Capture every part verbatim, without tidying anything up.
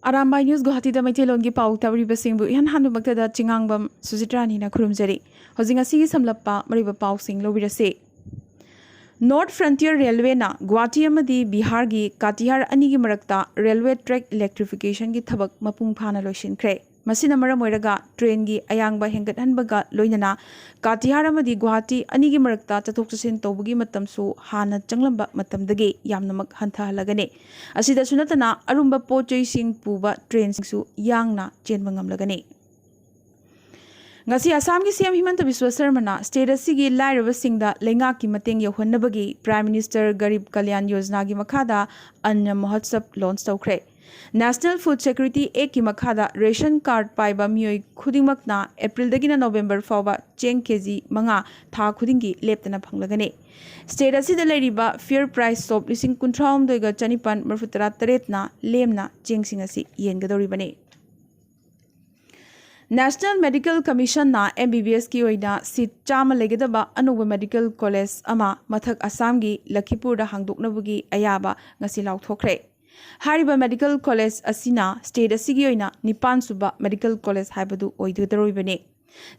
Arambai news ꯒꯨꯋꯥꯍꯥꯇꯤꯗ ꯃꯩꯇꯩꯂꯣꯟꯒꯤ ꯄꯥꯎ ꯇꯥꯕꯤꯔꯤꯕꯁꯤꯡꯕꯨ ꯏꯍꯥꯟ ꯍꯥꯟꯕꯃꯛꯇꯗ ꯆꯤꯉꯥꯡꯕꯝ ꯁꯨꯖꯤꯇ꯭ꯔꯥꯅꯤꯅ ꯈꯨꯔꯨꯝꯖꯔꯤ꯫ ꯍꯧꯖꯤꯛ ꯉꯁꯤꯒꯤ ꯁꯝꯂꯞꯄ ꯃꯔꯨꯑꯣꯏꯕ ꯄꯥꯎꯁꯤꯡ ꯂꯧꯕꯤꯔꯁꯤ꯫ ꯅꯣꯔꯠ ꯐ꯭ꯔꯟꯇꯤꯌꯔ ꯔꯦꯜꯋꯦꯅ ꯒꯨꯋꯥꯍꯥꯇꯤ ꯑꯃꯗꯤ ꯕꯤꯍꯥꯔꯒꯤ ꯀꯥꯇꯤꯍꯥꯔ ꯑꯅꯤꯒꯤ ꯃꯔꯛꯇ ꯔꯦꯜꯋꯦ ꯇ꯭ꯔꯦꯛ ꯏꯂꯦꯛꯇ꯭ꯔꯤꯐꯤꯀꯦꯁꯟꯒꯤ ꯊꯕꯛ ꯃꯄꯨꯡ ꯐꯥꯅ ꯂꯣꯏꯁꯤꯟꯈ꯭ꯔꯦ꯫ ꯃꯁꯤꯅ ꯃꯔꯝ ꯑꯣꯏꯔꯒ ꯇ꯭ꯔꯦꯟꯒꯤ ꯑꯌꯥꯡꯕ ꯍꯦꯟꯒꯠꯍꯟꯕꯒ ꯂꯣꯏꯅꯅ ꯀꯥꯇꯤꯍꯥꯔ ꯑꯃꯗꯤ ꯒꯨꯋꯥꯍꯥꯇꯤ ꯑꯅꯤꯒꯤ ꯃꯔꯛꯇ ꯆꯠꯊꯣꯛ ꯆꯠꯁꯤꯟ ꯇꯧꯕꯒꯤ ꯃꯇꯝꯁꯨ ꯍꯥꯟꯅ ꯆꯪꯂꯝꯕ ꯃꯇꯝꯗꯒꯤ ꯌꯥꯝꯅꯃꯛ ꯍꯟꯊꯍꯜꯂꯒꯅꯤ꯫ ꯑꯁꯤꯗꯁꯨ ꯅꯠꯇꯅ ꯑꯔꯨꯝꯕ ꯄꯣꯠ ꯆꯩꯁꯤꯡ ꯄꯨꯕ ꯇ꯭ꯔꯦꯟꯁꯤꯡꯁꯨ ꯌꯥꯡꯅ ꯆꯦꯟꯕ ꯉꯝꯂꯒꯅꯤ꯫ ꯉꯁꯤ ꯑꯁꯥꯝꯒꯤ ꯁꯤ ꯑꯦꯝ ꯍꯤꯃꯟꯇ ꯕꯤꯁ꯭ꯋ ꯁꯔꯃꯅ ꯁ꯭ꯇꯦꯠ ꯑꯁꯤꯒꯤ ꯂꯥꯏꯔꯕꯁꯤꯡꯗ ꯂꯩꯉꯥꯛꯀꯤ ꯃꯇꯦꯡ ꯌꯧꯍꯟꯅꯕꯒꯤ ꯄ꯭ꯔꯥꯏꯝ ꯃꯤꯅꯤꯁꯇꯔ ꯒꯔꯤꯕ ꯀꯂꯌꯥꯟ ꯌꯣꯖꯅꯥꯒꯤ ꯃꯈꯥꯗ ꯑꯟꯅ ꯃꯍꯣꯠꯁꯕ ꯂꯣꯟꯆ ꯇꯧꯈ꯭ꯔꯦ꯫ ꯅꯦꯁꯅꯦꯜ ꯐꯨꯗ ꯁꯦꯀ꯭ꯌꯨꯔꯤꯇꯤ ꯑꯦꯛꯀꯤ ꯃꯈꯥꯗ ꯔꯦꯁꯟ ꯀꯥꯔꯗ ꯄꯥꯏꯕ ꯃꯤꯑꯣꯏ ꯈꯨꯗꯤꯡꯃꯛꯅ ꯑꯦꯄ꯭ꯔꯤꯜꯗꯒꯤꯅ ꯅꯣꯕꯦꯝꯕꯔ ꯐꯥꯎꯕ ꯆꯦꯡ ꯀꯦ ꯖꯤ ꯃꯉꯥ ꯊꯥ ꯈꯨꯗꯤꯡꯒꯤ ꯂꯦꯞꯇꯅ ꯐꯪꯂꯒꯅꯤ꯫ ꯁ꯭ꯇꯦꯠ ꯑꯁꯤꯗ ꯂꯩꯔꯤꯕ ꯐꯤꯌꯔ ꯄ꯭ꯔꯥꯏꯁ ꯁꯣꯞ ꯂꯤꯁꯤꯡ ꯀꯨꯟꯊ꯭ꯔꯥꯍꯨꯝꯗꯣꯏꯒ ꯆꯅꯤꯄꯥꯟ ꯃꯔꯤꯐꯨ ꯇꯔꯥ ꯇꯔꯦꯠꯅ ꯂꯦꯝꯅ ꯆꯦꯡꯁꯤꯡ ꯑꯁꯤ ꯌꯦꯟꯒꯗꯧꯔꯤꯕꯅꯤ꯫ ꯅꯦꯁꯅꯦꯜ ꯃꯦꯗꯤꯀꯦꯜ ꯀꯃꯤꯁꯟꯅ ꯑꯦꯝ ꯕꯤ ꯕꯤ ꯑꯦꯁꯀꯤ ꯑꯣꯏꯅ ꯁꯤꯠ ꯆꯥꯝꯃ ꯂꯩꯒꯗꯕ ꯑꯅꯧꯕ ꯃꯦꯗꯤꯀꯦꯜ ꯀꯣꯂꯦꯖ ꯑꯃ ꯃꯊꯛ ꯑꯁꯥꯝꯒꯤ ꯂꯈꯤꯄꯨꯔꯗ ꯍꯥꯡꯗꯣꯛꯅꯕꯒꯤ ꯑꯌꯥꯕ ꯉꯁꯤ ꯂꯥꯎꯊꯣꯛꯈ꯭ꯔꯦ꯫ ꯍꯥꯏꯔꯤꯕ ꯃꯦꯗꯤꯀꯦꯜ ꯀꯣꯂꯦꯖ ꯑꯁꯤꯅ ꯁ꯭ꯇꯦꯠ ꯑꯁꯤꯒꯤ ꯑꯣꯏꯅ ꯅꯤꯄꯥꯟ ꯁꯨꯕ ꯃꯦꯗꯤꯀꯦꯜ ꯀꯣꯂꯦꯖ ꯍꯥꯏꯕꯗꯨ ꯑꯣꯏꯒꯗꯧꯔꯤꯕꯅꯤ꯫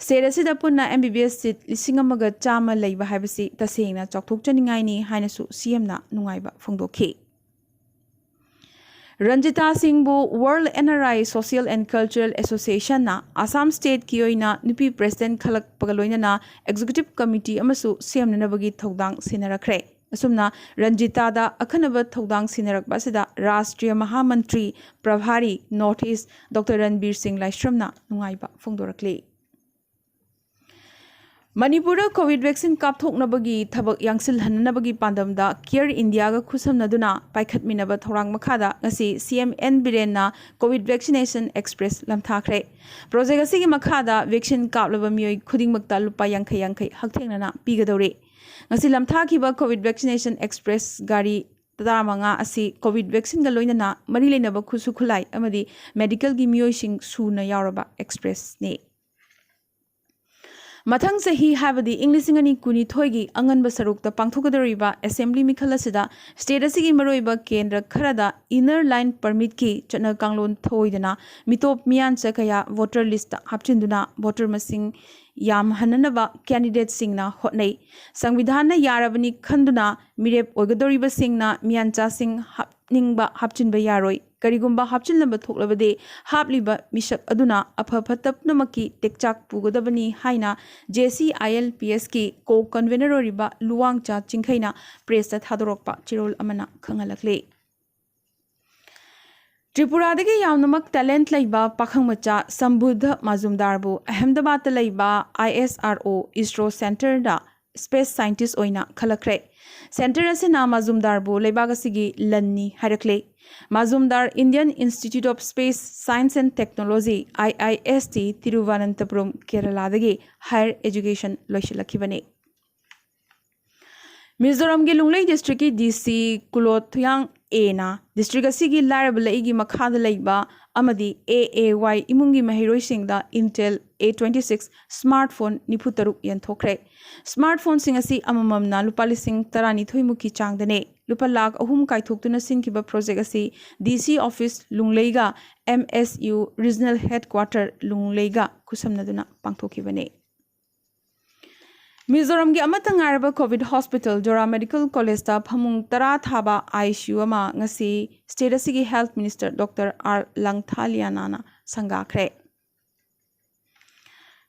ꯁ꯭ꯇꯦꯠ ꯑꯁꯤꯗ ꯄꯨꯟꯅ ꯑꯦꯝ ꯕꯤ ꯕꯤ ꯑꯦꯁ ꯁꯤꯠ ꯂꯤꯁꯤꯡ ꯑꯃꯒ ꯆꯥꯝꯃ ꯂꯩꯕ ꯍꯥꯏꯕꯁꯤ ꯇꯁꯦꯡꯅ ꯆꯥꯎꯊꯣꯛꯆꯅꯤꯡꯉꯥꯏꯅꯤ ꯍꯥꯏꯅꯁꯨ ꯁꯤ ꯑꯦꯝꯅ ꯅꯨꯡꯉꯥꯏꯕ ꯐꯣꯡꯗꯣꯛꯈꯤ꯫ ꯔꯟꯖꯤꯇꯥ ꯁꯤꯡꯕꯨ ꯋꯥꯔꯜ N R I social and cultural ꯑꯦꯁꯣꯁꯤꯌꯦꯁꯟꯅ ꯑꯁꯥꯝ ꯁ꯭ꯇꯦꯠꯀꯤ ꯑꯣꯏꯅ ꯅꯨꯄꯤ ꯄ꯭ꯔꯦꯁꯤꯗꯦꯟꯠ ꯈꯜꯂꯛꯄꯒ ꯂꯣꯏꯅꯅ ꯑꯦꯛꯖꯤꯀ꯭ꯌꯨꯇꯤꯕ ꯀꯃꯤꯇꯤ ꯑꯃꯁꯨ ꯁꯦꯝꯅꯅꯕꯒꯤ ꯊꯧꯗꯥꯡ ꯁꯤꯟꯅꯔꯛꯈ꯭ꯔꯦ꯫ ꯑꯁꯨꯝꯅ ꯔꯟꯖꯤꯇꯥꯗ ꯑꯈꯟꯅꯕ ꯊꯧꯗꯥꯡ ꯁꯤꯟꯅꯔꯛꯄ ꯑꯁꯤꯗ ꯔꯥꯁꯇ꯭ꯔꯤꯌ ꯃꯍꯥꯃꯟꯇ꯭ꯔꯤ ꯄ꯭ꯔꯚꯥꯔꯤ ꯅꯣꯔꯠ ꯏꯁ ꯗꯣꯛꯇꯔ ꯔꯟꯕꯤꯔ ꯁꯤꯡ ꯂꯥꯏꯁ꯭ꯔꯝꯅ ꯅꯨꯡꯉꯥꯏꯕ ꯐꯣꯡꯗꯣꯔꯛꯂꯤ꯫ ꯃꯅꯤꯄꯨꯔꯗ ꯀꯣꯚꯤꯗ ꯚꯦꯛꯁꯤꯟ ꯀꯥꯞꯊꯣꯛꯅꯕꯒꯤ ꯊꯕꯛ ꯌꯥꯡꯁꯤꯜꯍꯟꯅꯕꯒꯤ ꯄꯥꯟꯗꯝꯗ ꯀꯤꯌꯔ ꯏꯟꯗꯤꯌꯥꯒ ꯈꯨꯠꯁꯝꯅꯗꯨꯅ ꯄꯥꯏꯈꯠꯃꯤꯟꯅꯕ ꯊꯧꯔꯥꯡ ꯃꯈꯥꯗ ꯉꯁꯤ ꯁꯤ ꯑꯦꯝ ꯑꯦꯟ ꯕꯤꯔꯦꯟꯅ ꯀꯣꯚꯤꯗ ꯚꯦꯛꯁꯤꯅꯦꯁꯟ ꯑꯦꯛꯁꯄ꯭ꯔꯦꯁ ꯂꯝꯊꯥꯈ꯭ꯔꯦ꯫ ꯄ꯭ꯔꯣꯖꯦꯛ ꯑꯁꯤꯒꯤ ꯃꯈꯥꯗ ꯚꯦꯛꯁꯤꯟ ꯀꯥꯞꯂꯕ ꯃꯤꯑꯣꯏ ꯈꯨꯗꯤꯡꯃꯛꯇ ꯂꯨꯄꯥ ꯌꯥꯡꯈꯩ ꯌꯥꯡꯈꯩ ꯍꯛꯊꯦꯡꯅꯅ ꯄꯤꯒꯗꯧꯔꯤ꯫ ꯉꯁꯤ ꯂꯝꯊꯥꯈꯤꯕ ꯀꯣꯚꯤꯗ ꯚꯦꯛꯁꯤꯅꯦꯁꯟ ꯑꯦꯛꯁꯄ꯭ꯔꯦꯁ ꯒꯥꯔꯤ ꯇꯔꯥꯃꯉꯥ ꯑꯁꯤ ꯀꯣꯚꯤꯗ ꯚꯦꯛꯁꯤꯟꯒ ꯂꯣꯏꯅꯅ ꯃꯔꯤ ꯂꯩꯅꯕ ꯈꯨꯠꯁꯨ ꯈꯨꯠꯂꯥꯏ ꯑꯃꯗꯤ ꯃꯦꯗꯤꯀꯦꯜꯒꯤ ꯃꯤꯑꯣꯏꯁꯤꯡ ꯁꯨꯅ ꯌꯥꯎꯔꯕ ꯑꯦꯛꯁꯄ꯭ꯔꯦꯁꯅꯤ꯫ ꯃꯊꯪ ꯆꯍꯤ, ꯍꯥꯏꯕꯗꯤ ꯏꯪ ꯂꯤꯁꯤꯡ ꯑꯅꯤ ꯀꯨꯟꯅꯤꯊꯣꯏꯒꯤ ꯑꯉꯟꯕ ꯁꯔꯨꯛꯇ ꯄꯥꯡꯊꯣꯛꯀꯗꯧꯔꯤꯕ ꯑꯦꯁꯦꯝꯕ꯭ꯂꯤ ꯃꯤꯈꯜ ꯑꯁꯤꯗ ꯁ꯭ꯇꯦꯠ ꯑꯁꯤꯒꯤ ꯃꯔꯨꯑꯣꯏꯕ ꯀꯦꯟꯗ꯭ꯔ ꯈꯔꯗ ꯏꯟꯅꯔ ꯂꯥꯏꯟ ꯄꯔꯃꯤꯠꯀꯤ ꯆꯠꯅ ꯀꯥꯡꯂꯣꯟ ꯊꯧꯑꯣꯏꯗꯅ ꯃꯤꯇꯣꯞ ꯃꯤꯌꯥꯟꯆꯥ ꯀꯌꯥ ꯚꯣꯇꯔ ꯂꯤꯁꯇ ꯍꯥꯞꯆꯤꯟꯗꯨꯅ ꯚꯣꯇꯔ ꯃꯁꯤꯡ ꯌꯥꯝꯍꯟꯅꯅꯕ ꯀꯦꯟꯗꯤꯗꯦꯠꯁꯤꯡꯅ ꯍꯣꯠꯅꯩ꯫ ꯁꯪꯕꯤꯙꯥꯟꯅ ꯌꯥꯔꯕꯅꯤ ꯈꯟꯗꯨꯅ ꯃꯤꯔꯦꯞ ꯑꯣꯏꯒꯗꯧꯔꯤꯕꯁꯤꯡꯅ ꯃꯤꯌꯥꯟꯆꯥꯁꯤꯡ ꯍꯥꯞꯅꯤꯡꯕ ꯍꯥꯞꯆꯤꯟꯕ ꯌꯥꯔꯣꯏ꯫ ꯀꯔꯤꯒꯨꯝꯕ ꯍꯥꯞꯆꯤꯟꯅꯕ ꯊꯣꯛꯂꯕꯗꯤ ꯍꯥꯞꯂꯤꯕ ꯃꯤꯁꯛ ꯑꯗꯨꯅ ꯑꯐ ꯐꯠꯇ ꯄꯨꯝꯅꯃꯛꯀꯤ ꯇꯦꯛꯆꯥꯛ ꯄꯨꯒꯗꯕꯅꯤ ꯍꯥꯏꯅ J C I L P ꯑꯦꯁꯀꯤ ꯀꯣ ꯀꯟꯚꯦꯅꯔ ꯑꯣꯏꯔꯤꯕ ꯂꯨꯋꯥꯡꯆꯥ ꯆꯤꯡꯈꯩꯅ ꯄ꯭ꯔꯦꯁꯇ ꯊꯥꯗꯣꯔꯛꯄ ꯆꯦꯔꯣꯜ ꯑꯃꯅ ꯈꯪꯍꯜꯂꯛꯂꯤ꯫ ꯇ꯭ꯔꯤꯄꯨꯔꯥꯗꯒꯤ ꯌꯥꯝꯅꯃꯛ ꯇꯦꯂꯦꯟꯠ ꯂꯩꯕ ꯄꯥꯈꯪ ꯃꯆꯥ ꯁꯝꯕꯨꯙ ꯃꯥꯖꯨꯝꯗꯥꯔꯕꯨ ꯑꯍꯃꯦꯗꯕꯥꯗꯇ ꯂꯩꯕ ꯑꯥꯏ ꯑꯦꯁ ꯑꯥꯔ ꯑꯣ ꯏꯁꯔꯣ ꯁꯦꯟꯇꯔꯗ ꯁ꯭ꯄꯦꯁ ꯁꯥꯏꯟꯇꯤꯁ꯭ꯠ ꯑꯣꯏꯅ ꯈꯜꯂꯛꯈ꯭ꯔꯦ꯫ ꯁꯦꯟꯇꯔ ꯑꯁꯤꯅ ꯃꯥꯖꯨꯝꯗꯥꯔꯕꯨ ꯂꯩꯕꯥꯛ ꯑꯁꯤꯒꯤ ꯂꯟꯅꯤ ꯍꯥꯏꯔꯛꯂꯦ꯫ ꯃꯥꯖꯨꯝꯗꯥꯔ Indian Institute of Space Science and Technology, I I S T, Thiruvananthapuram, ꯀꯦꯔꯂꯥꯗꯒꯤ ꯍꯥꯌꯔ ꯑꯦꯖꯨꯀꯦꯁꯟ ꯂꯣꯏꯁꯤꯜꯂꯛꯈꯤꯕꯅꯤ꯫ ꯃꯤꯖꯣꯔꯥꯝꯒꯤ ꯂꯨꯡꯂꯩ ꯗꯤꯁꯇ꯭ꯔꯤꯛꯀꯤ ꯗꯤ ꯁꯤ ꯀꯨꯂꯣꯊꯨꯌꯥꯡ ꯑꯦꯅ ꯗꯤꯁꯇ꯭ꯔꯤꯛ ꯑꯁꯤꯒꯤ ꯂꯥꯏꯔꯕ ꯂꯩꯏꯒꯤ ꯃꯈꯥꯗ ꯂꯩꯕ ꯑꯃꯗꯤ ꯑꯦ ꯑꯦ ꯋꯥꯏ ꯏꯃꯨꯡꯒꯤ ꯃꯍꯩꯔꯣꯏꯁꯤꯡꯗ ꯏꯟꯇꯦꯜ ꯑꯦ ꯇ꯭ꯋꯦꯟꯇꯤ ꯁꯤꯛꯁ ꯁ꯭ꯃꯥꯔꯠ ꯐꯣꯟ ꯅꯤꯐꯨ ꯇꯔꯨꯛ ꯌꯦꯟꯊꯣꯛꯈ꯭ꯔꯦ꯫ ꯁ꯭ꯃꯥꯔꯠ ꯐꯣꯟꯁꯤꯡ ꯑꯁꯤ ꯑꯃꯃꯝꯅ ꯂꯨꯄꯥ ꯂꯤꯁꯤꯡ ꯇꯔꯥꯅꯤꯊꯣꯏꯃꯨꯛꯀꯤ ꯆꯥꯡꯗꯅꯦ꯫ ꯂꯨꯄꯥ ꯂꯥꯈ ꯑꯍꯨꯝ ꯀꯥꯏꯊꯣꯛꯇꯨꯅ ꯁꯤꯟꯈꯤꯕ ꯄ꯭ꯔꯣꯖꯦꯛ ꯑꯁꯤ ꯗꯤ ꯁꯤ ꯑꯣꯐꯤꯁ ꯂꯨꯡꯂꯩꯒ M S U regional headquarter ꯂꯨꯡꯂꯩꯒ ꯈꯨꯠꯁꯝꯅꯗꯨꯅ ꯄꯥꯡꯊꯣꯛꯈꯤꯕꯅꯤ꯫ ꯃꯤꯖꯣꯔꯥꯝꯒꯤ ꯑꯃꯠꯇ ꯉꯥꯏꯔꯕ ꯀꯣꯚꯤꯗ ꯍꯣꯁꯄꯤꯇꯥꯜ ꯖꯣꯔꯥ ꯃꯦꯗꯤꯀꯦꯜ ꯀꯣꯂꯦꯖꯇ ꯐꯃꯨꯡ ꯇꯔꯥ ꯊꯥꯕ ꯑꯥꯏ ꯁꯤ ꯌꯨ ꯑꯃ ꯉꯁꯤ ꯁ꯭ꯇꯦꯠ ꯑꯁꯤꯒꯤ ꯍꯦꯜꯊ ꯃꯤꯅꯤꯁꯇꯔ ꯗꯣꯛꯇꯔ ꯑꯥꯔ ꯂꯪꯊꯥꯂꯤꯌꯥꯅꯥꯅ ꯁꯪꯒꯥꯈ꯭ꯔꯦ꯫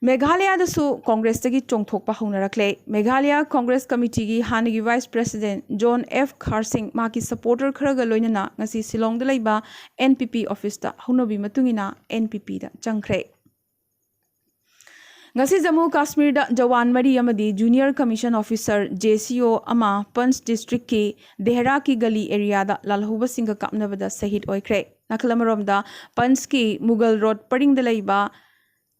ꯃꯦꯘꯥꯂꯌꯥꯗꯁꯨ ꯀꯣꯡꯒ꯭ꯔꯦꯁꯇꯒꯤ ꯆꯣꯡꯊꯣꯛꯄ ꯍꯧꯅꯔꯛꯂꯦ꯫ ꯃꯦꯘꯥꯂꯌꯥ ꯀꯣꯡꯒ꯭ꯔꯦꯁ ꯀꯃꯤꯇꯤꯒꯤ ꯍꯥꯟꯅꯒꯤ vice president John F Kharshing ꯃꯍꯥꯛꯀꯤ ꯁꯄꯣꯔꯇꯔ ꯈꯔꯒ ꯂꯣꯏꯅꯅ ꯉꯁꯤ ꯁꯤꯂꯣꯡꯗ ꯂꯩꯕ ꯑꯦꯟ ꯄꯤ ꯄꯤ ꯑꯣꯐꯤꯁꯇ ꯍꯧꯅꯕꯤ ꯃꯇꯨꯡ ꯏꯟꯅ ꯑꯦꯟ ꯄꯤ ꯄꯤꯗ ꯆꯪꯈ꯭ꯔꯦ꯫ ꯉꯁꯤ ꯖꯝꯃꯨ ꯀꯥꯁꯃꯤꯔꯗ ꯖꯋꯥꯟ ꯃꯔꯤ ꯑꯃꯗꯤ ꯖꯨꯅꯤꯌꯔ ꯀꯃꯤꯁꯟ ꯑꯣꯐꯤꯁꯔ, ꯖꯦ ꯁꯤ ꯑꯣ, ꯑꯃ ꯄꯟꯆ ꯗꯤꯁꯇ꯭ꯔꯤꯛꯀꯤ ꯗꯦꯍꯔꯥ ꯀꯤ ꯒꯂꯤ ꯑꯦꯔꯤꯌꯥꯗ ꯂꯥꯜꯍꯧꯕꯁꯤꯡꯒ ꯀꯥꯞꯅꯕꯗ ꯁꯍꯤꯗ ꯑꯣꯏꯈ꯭ꯔꯦ꯫ ꯅꯥꯀꯜ ꯑꯃꯔꯣꯝꯗ, ꯄꯟꯆꯀꯤ ꯃꯨꯒꯜ ꯔꯣꯗ ꯄꯔꯤꯡꯗ ꯂꯩꯕ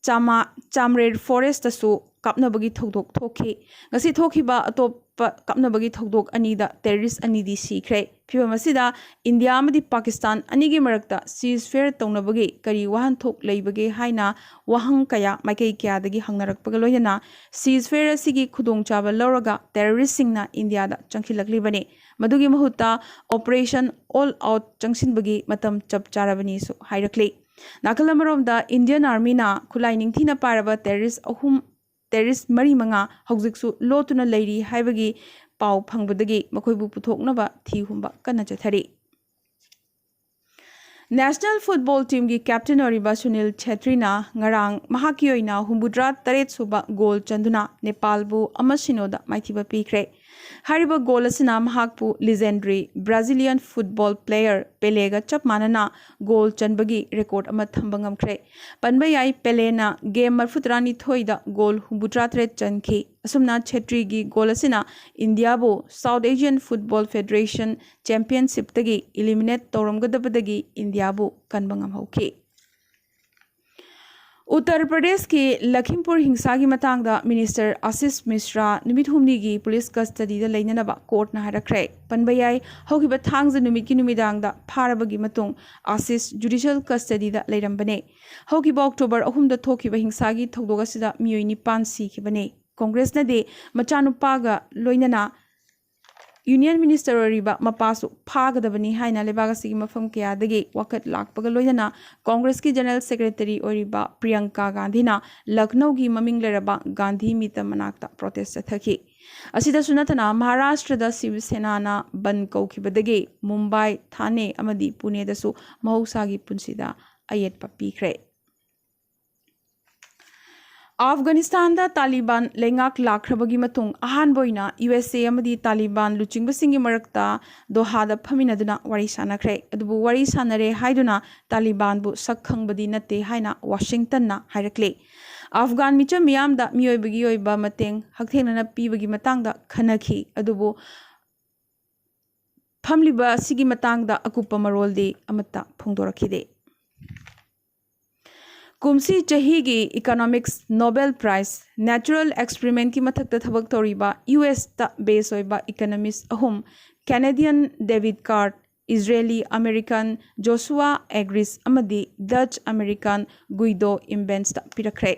ꯆꯥꯃꯥ-, ꯆꯥꯝꯔꯦꯔ ꯐꯣꯔꯦꯁꯇꯁꯨ ꯀꯥꯞꯅꯕꯒꯤ ꯊꯧꯗꯣꯛ ꯊꯣꯛꯈꯤ꯫ ꯉꯁꯤ ꯊꯣꯛꯈꯤꯕ ꯑꯇꯣꯞ-, ꯀꯥꯞꯄ ꯀꯥꯞꯅꯕꯒꯤ ꯊꯧꯗꯣꯛ ꯑꯅꯤꯗ ꯇꯦꯔꯣꯔꯤꯁ ꯑꯅꯤꯗꯤ ꯁꯤꯈ꯭ꯔꯦ꯫ ꯐꯤꯕꯝ ꯑꯁꯤꯗ ꯏꯟꯗꯤꯌꯥ ꯑꯃꯗꯤ ꯄꯥꯀꯤꯁꯇꯥꯟ ꯑꯅꯤꯒꯤ ꯃꯔꯛꯇ ceasefire ꯇꯧꯅꯕꯒꯤ ꯀꯔꯤ ꯋꯥꯍꯟꯊꯣꯛ ꯂꯩꯕꯒꯦ ꯍꯥꯏꯅ ꯋꯥꯍꯪ ꯀꯌꯥ ꯃꯥꯏꯀꯩ ꯀꯌꯥꯗꯒꯤ ꯍꯪꯅꯔꯛꯄꯒ ꯂꯣꯏꯅꯅ ceasefire ꯑꯁꯤꯒꯤ ꯈꯨꯗꯣꯡꯆꯥꯕ ꯂꯧꯔꯒ ꯇꯦꯔꯣꯔꯤꯁꯁꯤꯡꯅ ꯏꯟꯗꯤꯌꯥꯗ ꯆꯪꯁꯤꯜꯂꯛꯂꯤꯕꯅꯤ꯫ ꯃꯗꯨꯒꯤ ꯃꯍꯨꯠꯇ Operation All Out ꯆꯪꯁꯤꯟꯕꯒꯤ ꯃꯇꯝ ꯆꯞ ꯆꯥꯔꯕꯅꯤꯁꯨ ꯍꯥꯏꯔꯛꯂꯤ꯫ ꯅꯥꯀꯜ ꯑꯃꯔꯣꯝꯗ Indian Armyꯅ ꯈꯨꯠꯂꯥꯏ ꯅꯤꯡꯊꯤꯅ ꯄꯥꯏꯔꯕ ꯇꯦꯔꯣꯔꯤꯁ ꯑꯍꯨꯝ ꯇꯦꯔꯣꯔꯤꯁ ꯃꯔꯤ ꯃꯉꯥ ꯍꯧꯖꯤꯛꯁꯨ ꯂꯣꯠꯇꯨꯅ ꯂꯩꯔꯤ ꯍꯥꯏꯕꯒꯤ ꯄꯥꯎ ꯐꯪꯕꯗꯒꯤ ꯃꯈꯣꯏꯕꯨ ꯄꯨꯊꯣꯛꯅꯕ ꯊꯤ ꯍꯨꯝꯕ ꯀꯟꯅ ꯆꯠꯊꯔꯤ꯫ National football teamꯒꯤ captain ꯑꯣꯏꯔꯤꯕ ꯁꯨꯅꯤꯜ ꯆꯦꯇ꯭ꯔꯤꯅ ꯉꯔꯥꯡ ꯃꯍꯥꯛꯀꯤ ꯑꯣꯏꯅ ꯍꯨꯝꯐꯨꯇꯔꯥ ꯇꯔꯦꯠ ꯁꯨꯕ ꯒꯣꯜ ꯆꯟꯗꯨꯅ ꯅꯦꯄꯥꯜꯕꯨ ꯑꯃ ꯁꯤꯅꯣꯗ ꯃꯥꯏꯊꯤꯕ ꯄꯤꯈ꯭ꯔꯦ꯫ ꯍꯥꯏꯔꯤꯕ ꯒꯣꯜ ꯑꯁꯤꯅ ꯃꯍꯥꯛꯄꯨ legendary Brazilian football player ꯄꯦꯂꯦꯒ ꯆꯞ ꯃꯥꯟꯅꯅ ꯒꯣꯜ ꯆꯟꯕꯒꯤ ꯔꯦꯀꯣꯔꯗ ꯑꯃ ꯊꯝꯕ ꯉꯝꯈ꯭ꯔꯦ꯫ ꯄꯟꯕ ꯌꯥꯏ, ꯄꯦꯂꯦꯅ ꯒꯦꯝ ꯃꯔꯤꯐꯨꯇꯔꯥꯅꯤꯊꯣꯏꯗ ꯒꯣꯜ ꯍꯨꯝꯐꯨꯇꯔꯥ ꯇꯔꯦꯠ ꯆꯟꯈꯤ꯫ ꯑꯁꯨꯝꯅ ꯆꯦꯇ꯭ꯔꯤꯒꯤ ꯒꯣꯜ ꯑꯁꯤꯅ ꯏꯟꯗꯤꯌꯥꯕꯨ South Asian Football Federation Championshipꯇꯒꯤ eliminate ꯇꯧꯔꯝꯒꯗꯕꯗꯒꯤ ꯏꯟꯗꯤꯌꯥꯕꯨ ꯀꯟꯕ ꯉꯝꯍꯧꯈꯤ꯫ ꯎꯠꯇꯔ ꯄ꯭ꯔꯗꯦꯁꯀꯤ ꯂꯈꯤꯝꯄꯨꯔ ꯍꯤꯡꯁꯥꯒꯤ ꯃꯇꯥꯡꯗ ꯃꯤꯅꯤꯁꯇꯔ ꯑꯥꯁꯤꯁ ꯃꯤꯁ꯭ꯔꯥ ꯅꯨꯃꯤꯠ ꯍꯨꯝꯅꯤꯒꯤ ꯄꯨꯂꯤꯁ ꯀꯁꯇꯗꯤꯗ ꯂꯩꯅꯅꯕ ꯀꯣꯔꯠꯅ ꯍꯥꯏꯔꯛꯈ꯭ꯔꯦ꯫ ꯄꯟꯕ ꯌꯥꯏ, ꯍꯧꯈꯤꯕ ꯊꯥꯡꯖ ꯅꯨꯃꯤꯠꯀꯤ ꯅꯨꯃꯤꯗꯥꯡꯗ ꯐꯥꯔꯕꯒꯤ ꯃꯇꯨꯡ ꯑꯥꯁꯤꯁ ꯖꯨꯗꯤꯁꯤꯌꯦꯜ ꯀꯁꯇꯗꯤꯗ ꯂꯩꯔꯝꯕꯅꯦ꯫ ꯍꯧꯈꯤꯕ ꯑꯣꯛꯇꯣꯕꯔ ꯑꯍꯨꯝꯗ ꯊꯣꯛꯈꯤꯕ ꯍꯤꯡꯁꯥꯒꯤ ꯊꯧꯗꯣꯛ ꯑꯁꯤꯗ ꯃꯤꯑꯣꯏ ꯅꯤꯄꯥꯟ ꯁꯤꯈꯤꯕꯅꯦ꯫ ꯀꯣꯡꯒ꯭ꯔꯦꯁꯅꯗꯤ ꯃꯆꯥꯅꯨꯄꯥꯒ ꯂꯣꯏꯅꯅ ꯌꯨꯅꯤꯌꯟ ꯃꯤꯅꯤꯁꯇꯔ ꯑꯣꯏꯔꯤꯕ ꯃꯄꯥꯁꯨ ꯐꯥꯒꯗꯕꯅꯤ ꯍꯥꯏꯅ ꯂꯩꯕꯥꯛ ꯑꯁꯤꯒꯤ ꯃꯐꯝ ꯀꯌꯥꯗꯒꯤ ꯋꯥꯀꯠ ꯂꯥꯛꯄꯒ ꯂꯣꯏꯅꯅ ꯀꯣꯡꯒ꯭ꯔꯦꯁꯀꯤ ꯖꯦꯅꯔꯦꯜ ꯁꯦꯀ꯭ꯔꯦꯇꯔꯤ ꯑꯣꯏꯔꯤꯕ ꯄ꯭ꯔꯤꯌꯪꯀꯥ ꯒꯥꯟꯙꯤꯅ ꯂꯈꯅꯧꯒꯤ ꯃꯃꯤꯡ ꯂꯩꯔꯕ ꯒꯥꯟꯙꯤ ꯃꯤꯇꯝ ꯃꯅꯥꯛꯇ ꯄ꯭ꯔꯣꯇꯦꯁ ꯆꯠꯊꯈꯤ꯫ ꯑꯁꯤꯗꯁꯨ ꯅꯠꯇꯅ ꯃꯍꯥꯔꯥꯁꯇ꯭ꯔꯗ ꯁꯤꯕ ꯁꯦꯅꯥꯅ ꯕꯟ ꯀꯧꯈꯤꯕꯗꯒꯤ ꯃꯨꯝꯕꯥꯏ, ꯊꯥꯅꯦ ꯑꯃꯗꯤ ꯄꯨꯅꯦꯗꯁꯨ ꯃꯍꯧꯁꯥꯒꯤ ꯄꯨꯟꯁꯤꯗ ꯑꯌꯦꯠꯄ ꯄꯤꯈ꯭ꯔꯦ꯫ ꯑꯐꯒꯥꯅꯤꯁꯇꯥꯟꯗ ꯇꯥꯂꯤꯕꯥꯟ ꯂꯩꯉꯥꯛ ꯂꯥꯛꯈ꯭ꯔꯕꯒꯤ ꯃꯇꯨꯡ ꯑꯍꯥꯟꯕ ꯑꯣꯏꯅ ꯌꯨ ꯑꯦꯁ ꯑꯦ ꯑꯃꯗꯤ ꯇꯥꯂꯤꯕꯥꯟ ꯂꯨꯆꯤꯡꯕꯁꯤꯡꯒꯤ ꯃꯔꯛꯇ ꯗꯣꯍꯥꯗ ꯐꯝꯃꯤꯟꯅꯗꯨꯅ ꯋꯥꯔꯤ ꯁꯥꯟꯅꯈ꯭ꯔꯦ꯫ ꯑꯗꯨꯕꯨ ꯋꯥꯔꯤ ꯁꯥꯟꯅꯔꯦ ꯍꯥꯏꯗꯨꯅ ꯇꯥꯂꯤꯕꯥꯟꯕꯨ ꯁꯛ ꯈꯪꯕꯗꯤ ꯅꯠꯇꯦ ꯍꯥꯏꯅ ꯋꯥꯁꯤꯡꯇꯟꯅ ꯍꯥꯏꯔꯛꯂꯤ꯫ ꯑꯐꯒꯥꯟ ꯃꯤꯆꯝ ꯃꯤꯌꯥꯝꯗ ꯃꯤꯑꯣꯏꯕꯒꯤ ꯑꯣꯏꯕ ꯃꯇꯦꯡ ꯍꯛꯊꯦꯡꯅꯅ ꯄꯤꯕꯒꯤ ꯃꯇꯥꯡꯗ ꯈꯟꯅꯈꯤ꯫ ꯑꯗꯨꯕꯨ ꯐꯝꯂꯤꯕ ꯑꯁꯤꯒꯤ ꯃꯇꯥꯡꯗ ꯑꯀꯨꯞꯄ ꯃꯔꯣꯜꯗꯤ ꯑꯃꯠꯇ ꯐꯣꯡꯗꯣꯔꯛꯈꯤꯗꯦ꯫ ꯀꯨꯝꯁꯤ ꯆꯍꯤꯒꯤ Economics Nobel Prize natural experimentꯀꯤ ꯃꯊꯛꯇ ꯊꯕꯛ ꯇꯧꯔꯤꯕ ꯌꯨ ꯑꯦꯁꯇ base ꯑꯣꯏꯕ economist ꯑꯍꯨꯝ, Canadian David Card, Israeli American Joshua Agriz ꯑꯃꯗꯤ Dutch American Guido Imbensꯇ ꯄꯤꯔꯛꯈ꯭ꯔꯦ꯫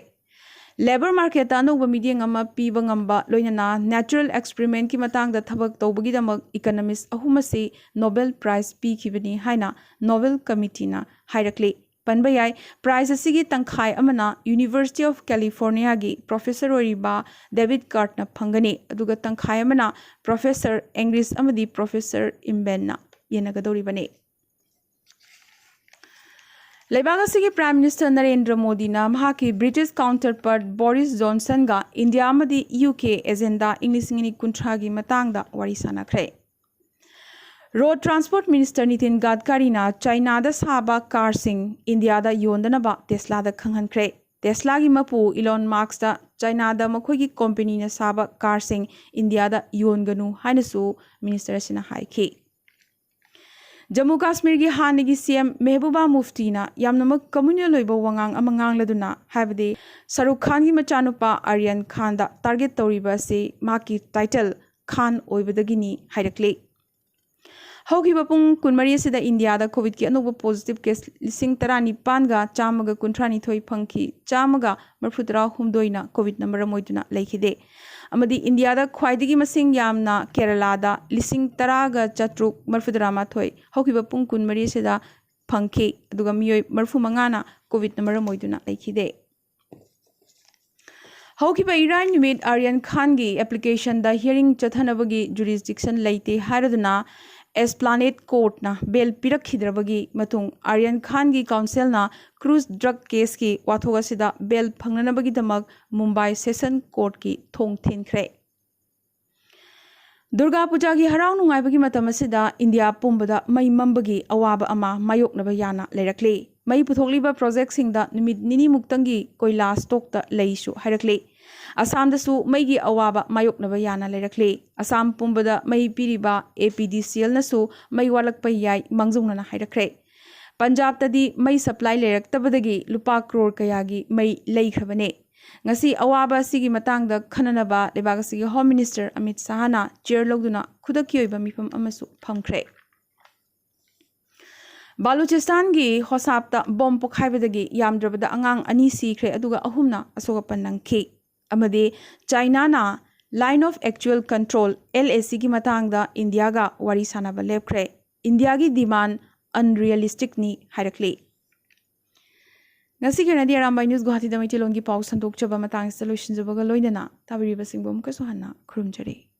Labour marketꯇ ꯑꯅꯧꯕ ꯃꯤꯠꯌꯦꯡ ꯑꯃ ꯄꯤꯕ ꯉꯝꯕ, ꯂꯣꯏꯅꯅ natural experimentꯀꯤ ꯃꯇꯥꯡꯗ ꯊꯕꯛ ꯇꯧꯕꯒꯤꯗꯃꯛ economist ꯑꯍꯨꯝ ꯑꯁꯤ Nobel Prize ꯄꯤꯈꯤꯕꯅꯤ ꯍꯥꯏꯅ Nobel Committeeꯅ ꯍꯥꯏꯔꯛꯂꯤ꯫ ꯄꯟꯕ ꯌꯥꯏ, prize ꯑꯁꯤꯒꯤ ꯇꯪꯈꯥꯏ ꯑꯃꯅ University of Californiaꯒꯤ professor ꯑꯣꯏꯔꯤꯕ David Cardꯅ ꯐꯪꯒꯅꯤ, ꯑꯗꯨꯒ ꯇꯪꯈꯥꯏ ꯑꯃꯅ Professor Agriz ꯑꯃꯗꯤ Professor Imbenꯅ ꯌꯦꯟꯅꯒꯗꯧꯔꯤꯕꯅꯤ꯫ ꯂꯩꯕꯥꯛ ꯑꯁꯤꯒꯤ Prime Minister ꯅꯔꯦꯟꯗ꯭ꯔ ꯃꯣꯗꯤꯅ ꯃꯍꯥꯛꯀꯤ British counterpart ꯕꯣꯔꯤꯁ ꯖꯣꯟꯁꯟꯒ ꯏꯟꯗꯤꯌꯥ ꯑꯃꯗꯤ ꯌꯨ ꯀꯦ agenda ꯏꯪ ꯂꯤꯁꯤꯡ ꯑꯅꯤ ꯀꯨꯟꯊ꯭ꯔꯥꯒꯤ ꯃꯇꯥꯡꯗ ꯋꯥꯔꯤ ꯁꯥꯟꯅꯈ꯭ꯔꯦ꯫ Road Transport Minister ꯅꯤꯇꯤꯟ ꯒꯗꯀꯥꯔꯤꯅ ꯆꯥꯏꯅꯥꯗ ꯁꯥꯕ ꯀꯥꯔꯁꯤꯡ ꯏꯟꯗꯤꯌꯥꯗ ꯌꯣꯟꯗꯅꯕ ꯇꯦꯁꯂꯥꯗ ꯈꯪꯍꯟꯈ꯭ꯔꯦ꯫ ꯇꯦꯁꯂꯥꯒꯤ ꯃꯄꯨ ꯏꯂꯣꯟ ꯃꯥꯛꯁꯇ ꯆꯥꯏꯅꯥꯗ ꯃꯈꯣꯏꯒꯤ ꯀꯣꯝꯄꯦꯅꯤꯅ ꯁꯥꯕ ꯀꯥꯔꯁꯤꯡ ꯏꯟꯗꯤꯌꯥꯗ ꯌꯣꯟꯒꯅꯨ ꯍꯥꯏꯅꯁꯨ ꯃꯤꯅꯤꯁꯇꯔ ꯑꯁꯤꯅ ꯍꯥꯏꯈꯤ꯫ ꯖꯝꯃꯨ ꯀꯥꯁꯃꯤꯔꯒꯤ ꯍꯥꯟꯅꯒꯤ ꯁꯤ ꯑꯦꯝ ꯃꯦꯍꯕꯨꯕꯥ ꯃꯨꯐꯇꯤꯅ ꯌꯥꯝꯅꯃꯛ communal ꯑꯣꯏꯕ ꯋꯥꯉꯥꯡ ꯑꯃ ꯉꯥꯡꯂꯗꯨꯅ, ꯍꯥꯏꯕꯗꯤ ꯁꯥꯔꯨꯈ ꯈꯥꯟꯒꯤ ꯃꯆꯥꯅꯨꯄꯥ ꯑꯥꯔꯌꯟ ꯈꯥꯟꯗ target ꯇꯧꯔꯤꯕ ꯑꯁꯤ ꯃꯍꯥꯛꯀꯤ title ꯈꯥꯟ ꯑꯣꯏꯕꯗꯒꯤꯅꯤ ꯍꯥꯏꯔꯛꯂꯤ꯫ ꯍꯧꯈꯤꯕ ꯄꯨꯡ ꯀꯨꯟꯃꯔꯤ ꯑꯁꯤꯗ ꯏꯟꯗꯤꯌꯥꯗ ꯀꯣꯚꯤꯗꯀꯤ ꯑꯅꯧꯕ positive case ꯂꯤꯁꯤꯡ ꯇꯔꯥꯅꯤꯄꯥꯟꯒ ꯆꯥꯝꯃꯒ ꯀꯨꯟꯊ꯭ꯔꯥꯅꯤꯊꯣꯏ ꯐꯪꯈꯤ, ꯆꯥꯝꯃꯒ ꯃꯔꯤꯐꯨꯇꯔꯥ ꯍꯨꯝꯗꯣꯏꯅ ꯀꯣꯚꯤꯗꯅ ꯃꯔꯝ ꯑꯣꯏꯗꯨꯅ ꯂꯩꯈꯤꯗꯦ꯫ ꯑꯃꯗꯤ ꯏꯟꯗꯤꯌꯥꯗ ꯈ꯭ꯋꯥꯏꯗꯒꯤ ꯃꯁꯤꯡ ꯌꯥꯝꯅ ꯀꯦꯔꯂꯥꯗ ꯂꯤꯁꯤꯡ ꯇꯔꯥꯒ ꯆꯥꯇ꯭ꯔꯨꯛ ꯃꯔꯤꯐꯨꯇꯔꯥ ꯃꯥꯊꯣꯏ ꯍꯧꯈꯤꯕ ꯄꯨꯡ ꯀꯨꯟꯃꯔꯤ ꯑꯁꯤꯗ ꯐꯪꯈꯤ, ꯑꯗꯨꯒ ꯃꯤꯑꯣꯏ ꯃꯔꯤꯐꯨ ꯃꯉꯥꯅ ꯀꯣꯚꯤꯗꯅ ꯃꯔꯝ ꯑꯣꯏꯗꯨꯅ ꯂꯩꯈꯤꯗꯦ꯫ ꯍꯧꯈꯤꯕ ꯏꯔꯥꯏ ꯅꯨꯃꯤꯠ ꯑꯥꯔꯌꯟ ꯈꯥꯟꯒꯤ applicationꯗ hearing ꯆꯠꯊꯅꯕꯒꯤ jurisdiction ꯂꯩꯇꯦ ꯍꯥꯏꯔꯗꯨꯅ Esplanade Courtꯅ bail ꯄꯤꯔꯛꯈꯤꯗ꯭ꯔꯕꯒꯤ ꯃꯇꯨꯡ ꯑꯥꯔꯌꯟ ꯈꯥꯟꯒꯤ counselꯅ Cruise drug caseꯀꯤ ꯋꯥꯊꯣꯛ ꯑꯁꯤꯗ bail ꯐꯪꯅꯅꯕꯒꯤꯗꯃꯛ ꯃꯨꯝꯕꯥꯏ Session Courtꯀꯤ ꯊꯣꯡ ꯊꯤꯟꯈ꯭ꯔꯦ꯫ ꯗꯨꯔꯒꯥ ꯄꯨꯖꯥꯒꯤ ꯍꯔꯥꯎ ꯅꯨꯡꯉꯥꯏꯕꯒꯤ ꯃꯇꯝ ꯑꯁꯤꯗ ꯏꯟꯗꯤꯌꯥ ꯄꯨꯝꯕꯗ ꯃꯩ ꯃꯝꯕꯒꯤ ꯑꯋꯥꯕ ꯑꯃ ꯃꯥꯌꯣꯛꯅꯕ ꯌꯥꯅ ꯂꯩꯔꯛꯂꯤ꯫ ꯃꯩ ꯄꯨꯊꯣꯛꯂꯤꯕ projectꯁꯤꯡꯗ ꯅꯨꯃꯤꯠ ꯅꯤꯅꯤꯃꯨꯛꯇꯪꯒꯤ ꯀꯣꯏꯂꯥ stockꯇ ꯂꯩꯁꯨ ꯍꯥꯏꯔꯛꯂꯤ꯫ ꯑꯁꯥꯝꯗꯁꯨ ꯃꯩꯒꯤ ꯑꯋꯥꯕ ꯃꯥꯌꯣꯛꯅꯕ ꯌꯥꯅ ꯂꯩꯔꯛꯂꯤ꯫ ꯑꯁꯥꯝ ꯄꯨꯝꯕꯗ ꯃꯩ ꯄꯤꯔꯤꯕ APDCLꯅꯁꯨ ꯃꯩ ꯋꯥꯠꯂꯛꯄ ꯌꯥꯏ ꯃꯥꯡꯖꯧꯅꯅ ꯍꯥꯏꯔꯛꯈ꯭ꯔꯦ꯫ ꯄꯟꯖꯥꯕꯇꯗꯤ ꯃꯩ ꯁꯄ꯭ꯂꯥꯏ ꯂꯩꯔꯛꯇꯕꯗꯒꯤ ꯂꯨꯄꯥ ꯀ꯭ꯔꯣꯔ ꯀꯌꯥꯒꯤ ꯃꯩ ꯂꯩꯈ꯭ꯔꯕꯅꯦ꯫ ꯉꯁꯤ ꯑꯋꯥꯕ ꯑꯁꯤꯒꯤ ꯃꯇꯥꯡꯗ ꯈꯟꯅꯅꯕ ꯂꯩꯕꯥꯛ ꯑꯁꯤꯒꯤ ꯍꯣꯝ ꯃꯤꯅꯤꯁꯇꯔ ꯑꯃꯤꯠ ꯁꯥꯍꯅ ꯆꯤꯌꯔ ꯂꯧꯗꯨꯅ ꯈꯨꯗꯛꯀꯤ ꯑꯣꯏꯕ ꯃꯤꯐꯝ ꯑꯃꯁꯨ ꯐꯝꯈ꯭ꯔꯦ꯫ ꯕꯥꯂꯨꯆꯤꯁꯇꯥꯟꯒꯤ ꯍꯣꯁꯥꯞꯇ ꯕꯣꯝ ꯄꯣꯈꯥꯏꯕꯗꯒꯤ ꯌꯥꯝꯗ꯭ꯔꯕꯗ ꯑꯉꯥꯡ ꯑꯅꯤ ꯁꯤꯈ꯭ꯔꯦ, ꯑꯗꯨꯒ ꯑꯍꯨꯝꯅ ꯑꯁꯣꯛ ꯑꯄꯟ ꯅꯪꯈꯤ꯫ ꯑꯃꯗꯤ ꯆꯥꯏꯅꯥꯅ Line of Actual Control, LAC, ꯒꯤ ꯃꯇꯥꯡꯗ ꯏꯟꯗꯤꯌꯥꯒ ꯋꯥꯔꯤ ꯁꯥꯟꯅꯕ ꯂꯦꯞꯈ꯭ꯔꯦ꯫ ꯏꯟꯗꯤꯌꯥꯒꯤ ꯗꯤꯃꯥꯟ ꯑꯟꯔꯤꯌꯦꯂꯤꯁꯇꯤꯛꯅꯤ ꯍꯥꯏꯔꯛꯂꯤ꯫ ꯉꯁꯤꯒꯤ ꯑꯣꯏꯅꯗꯤ ꯑꯔꯥꯝꯕꯥꯏ ꯅ꯭ꯌꯨꯁ ꯒꯨꯋꯥꯍꯥꯇꯤꯗ ꯃꯩꯇꯩꯂꯣꯟꯒꯤ ꯄꯥꯎ ꯁꯟꯗꯣꯛꯆꯕ ꯃꯇꯥꯡꯁꯤꯗ ꯂꯣꯏꯁꯤꯟꯖꯕꯒ ꯂꯣꯏꯅꯅ ꯇꯥꯕꯤꯔꯤꯕꯁꯤꯡꯕꯨ ꯑꯃꯨꯛꯀꯁꯨ ꯍꯟꯅ ꯈꯨꯔꯨꯝꯖꯔꯤ꯫